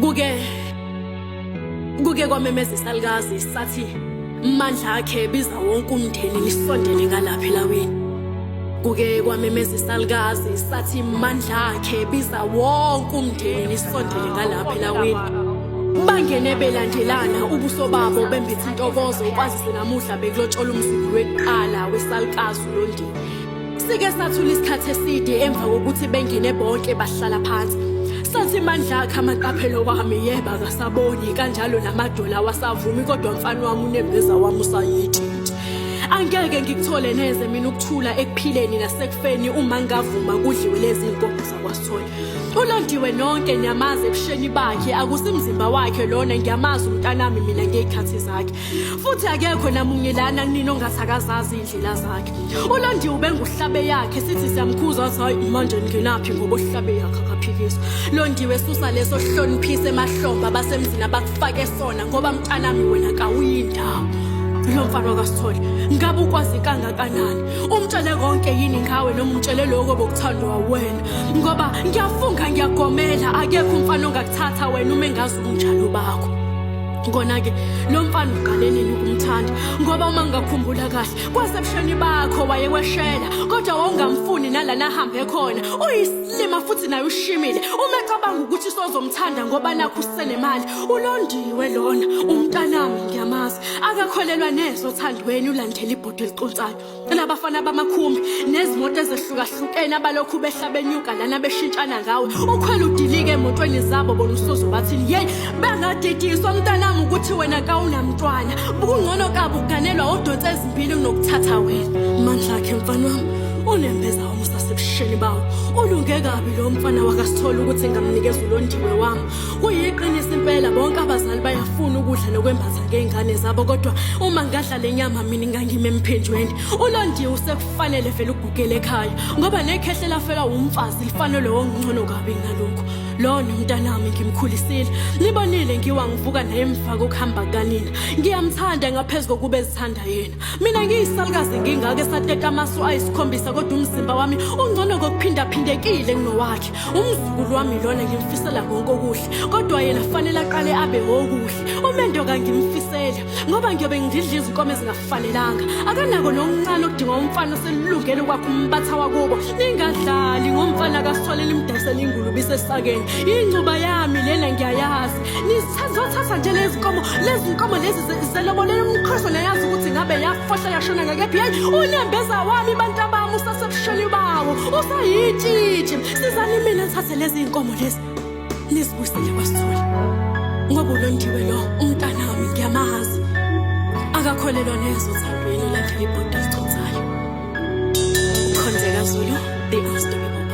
Kuke kuke kwamemeza isalukazi sathi mandla akhe biza wonke umndeni nisondele ngalapha elawini. Kuke kwamemeza isalukazi sathi mandla akhe biza wonke umndeni nisondele ngalapha elawini. Bangene belandelana ubuso babo bembethe intokozo kwazise namuhla bekulotshola umzukulu weqala wesalukazi uLondiwe. Sike sathula isikhathi eside emva kokuthi bengene bonke bahlala phansi. Sathi mandla akhe amaqaphelo wami yeba akasaboni kanjalo namadola awasavumi kodwa mfana wami unembeza wami usayitshintshi. Angeke ngikuthole neze mina ukuthula ekuphileni nasekufeni uma ngavuma kudliwe lezi nkomo zakwaSithole. Ulondiwe nonke niyamazi ebusheni bakhe akusimzimba wakhe lona ngiyamazi umntanami mina ngey'khathi zakhe. Futhi akekho namunye lana kunina ongathi akazazi iy'ndlela zakhe. ULondiwe ubenguhlabe yakhe sithi siyamkhuza athi hayi manje ningenaphi ngoba ohlabe yakhe akaphikiswa. Londiwe susa leso hloniphise emahlombe abasemzini abakufake sona ngoba mntanami wena kawuyindawo. Lo mfana wakasithole ngabe ukwazi kangakanani? Umtshele konke yini ngawe noma umtshele lokho bokuthandwa wena? Ngoba ngiyafunga ngiyagomela akekho umfana ongakuthatha wena uma engazi ubunjalo bakho. Kona-ke lo mfana uqale nini ukumthanda ngoba uma ngingakhumbula kahle Kwasebusheni bakho wayekweshela kodwa wawungamfuni nalana ahambe khona. Uyisilima futhi naye ushimile. Uma ecabanga ukuthi sozomthanda ngoba nakho usenemali, ulondiwe lona. Umntanami ngiyamazi. Akakholelwa neze othandweni ulandela ibhodo eliconsayo. Labafana bamakhumbi nezimoto ezehlukahlukene abalokhu behla benyuka lana beshintshana ngawe. Ukhwela udilike emotweni zabo bona usuzobathini. Yeyi Bangadidiswa mntanami ukuthi wena kawunamntwana. Kungcono kabi ukuganelwa odonsa ezimbili kunokuthatha wena. Mandla akhe mfana wami unembeza wami usasebusheni bawo. Ulunge kabi lo mfana wakasithola ukuthi ngamnikeza ulondiwe wami. Kuyiqiniso impela bonke abazali bayafuna ukudla nokwembatha ngey'ngane zabo kodwa uma ngadla le nyama mina ngangime emphinjweni. Ulondiwe usekufanele vele ugugele ekhaya ngoba nekhehle lafelwa wumfazi lifanelwe wongcono kabi ngalokhu. Lona umntanami ngimkhulisile. Nibonile ngiwa ngivuka naye emva kokuhamba kukanina. Ngiyamthanda ngaphezu kokuba ezithanda yena. Mina ngiyisalukazi ngingaka esateta amasu ayisikhombisa kodwa umzimba wami ungcono ngokuphindaphindekile kunowakhe. Umzukulu wami lona ngimfisela konke okuhle kodwa yena fanele aqale abe wokuhle. Umendo kangimfiseli ngoba ngiyobe ngidla izinkomo ezingafanelanga. Akanako nokuncane okudingwa umfana oselungele ukwakha umbatha wakubo. Ningadlali ngomfana kaSithole nimdayisele ingulube isesakeni. Ingcuba yami lena ngiyayazi. Nizothatha nje lezi nkomo, lezi nkomo lezi zelobolela umkhoso nayazi ukuthi ngabe yafohla yashona ngakephi. Yeyi unembeza wami bantu abami usasebusheni bawo. Usayitshitshi. Sizani mina nithathe lezi nkomo lezi. Nizibuyisele kwaSithole. Ngoba ulondiwe lo umntanami ngiyamazi. Akakholelwa nezo othandweni ulandela ibhodo eliconsayo. Khonzeka Zulu, the unstoppable.